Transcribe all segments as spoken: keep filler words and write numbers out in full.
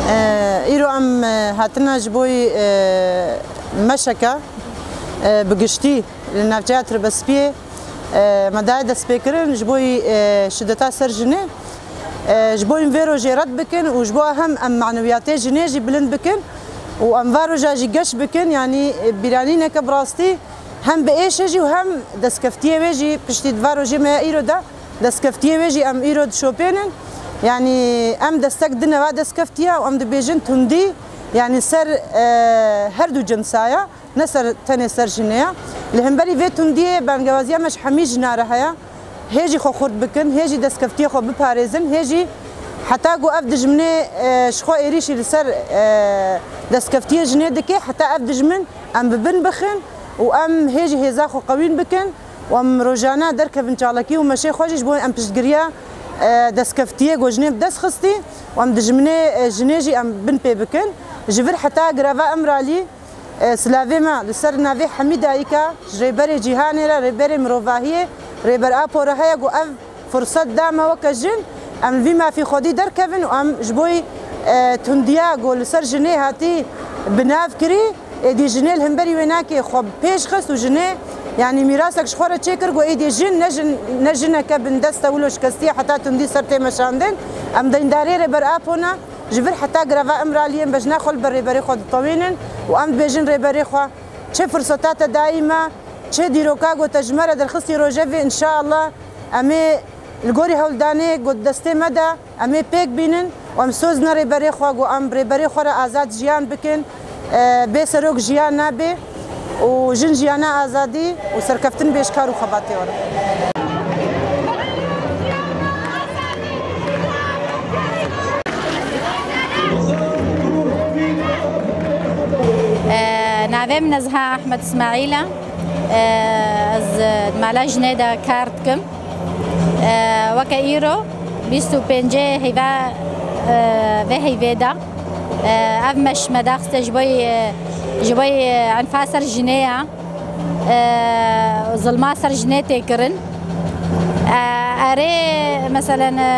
E, îro em, e, hatina ji bo, e, meşeke, e, bi giştî li navçeya Tirbespiyê, e, me daye destpêkirin ji bo, e, şideta ser jinê. E, ji bo em vê rojê red bikin û ji bo hem em manewiyatê jinê jî bilind bikin û em va roja jî geş bikin, yanî, e, bîranîneke bi rastî hem bi êşê jî û hem destkeftiyê wê jî piştî di va rojê me ya îro de destkeftiyê wê jî em îro dişopênin. Yanî em destek dine va destkeftiya û em dibêjin tundî, yanî ser, e, her du cinsa ya. Ne ser, tenê ser jinê ya. Li hemberî vê tundiyê bangewaziya me ji hemî jina re heye. Hê jî xwe xurt bikin, hê jî destkeftiyê xwe biparêzin, hê jî heta ku ev dijminê, e, ji xwe êrîşî li ser, e, destkeftiyê jinê dike, heta ev dijmin em bi bin bixin û em hê jî hêza xwe qewîn bikin û em rojane derkevin çalakî û meşê xwe jî ji bo em piştgiriya, e, destkeftiyê ku jinê bi dest xistî û em dijminê, e, jinê jî em bin pê bikin. Ji vir heta greva Îmralî, E, silavê me li ser navê hemî dayika ji Rêberê Cîhanê re, Rêberê Mirovahiyê, Rêber Apo re heye ku ev firset da me weke jin, em li vî mafî xwedî derkevin û em ji bo, e, tundiya ku li ser jinê hatî bi nav kirî, êdî jinê li hemberî wê nake xwe pêş xist û jinê, yanî mîrasek ji xwe re çêkir ku êdî jin ne jin, ne jineke bindest e, wilo şikestî ye heta tundî ser tê meşandin. Em deyndarê Rêber Apo ne. Ji vir heta greva Îmraliyê em bejna xwe li ber rêberê xwe ditewînin û em dibêjin rêberê xwe, çi firseta te dayî me, çi dîroka ku te ji me re derxistî rojevê, înşeallah em ê li gorî hewldanê ku di destê me de em ê pêk bînin û em soz ne rêberê xwe ku em rêberê xwe re azad jiyan bikin, e, bê serok jiyan nabe. û jin jiyana azadî û serkeftin bê ji kar û xebatê we re. Navê min Nezha Ahmed Îsmaîl e. Ez di mala jinê de kar dikim. E, weke îro, bîst û pêncê heyva, e, vê heyvê de, e, ev meş me daxiste ji bo, e, ji bo, e, enfa ser jinê ya, e, zilma ser jinê tê kirin. E, erê, meselen, e,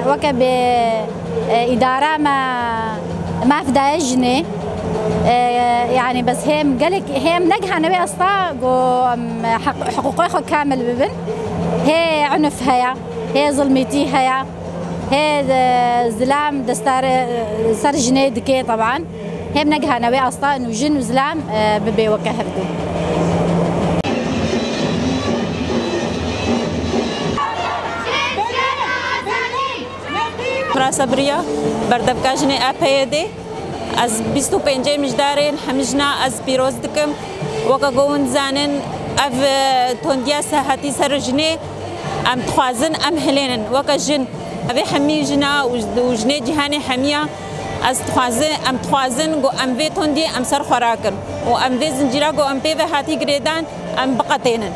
weke bi, e, îdara me maf daye jinê. E, yanî bes hêm gelek, hêm negihane wê asta ku em heq-, hiqûqê xwe kamil bibin. Hê unuf heye, hê zilmîtî heye, hê, e, zilam destar, e, ser jinê dike teban. Hêm negihane wê asta û jin û zilam, e, bibe weke hevdu. Firasa biriya berdevka jinê A P Y D'ê. Ez bîst û pêncê mijdarên hemî jina ez pîroz dikim. Weke ku hûn dizanin, ev, e, tondiya sehatî ser jinê em dixwazin em hilênin. Weke jin, evê hemî jina û, û jinê cîhanê hemiya ez dixwazin, em dixwazin ku em vê tondiyê em ser xwe rakin û em vê zincîra ku em pê ve hatî girêdan em biqetênin.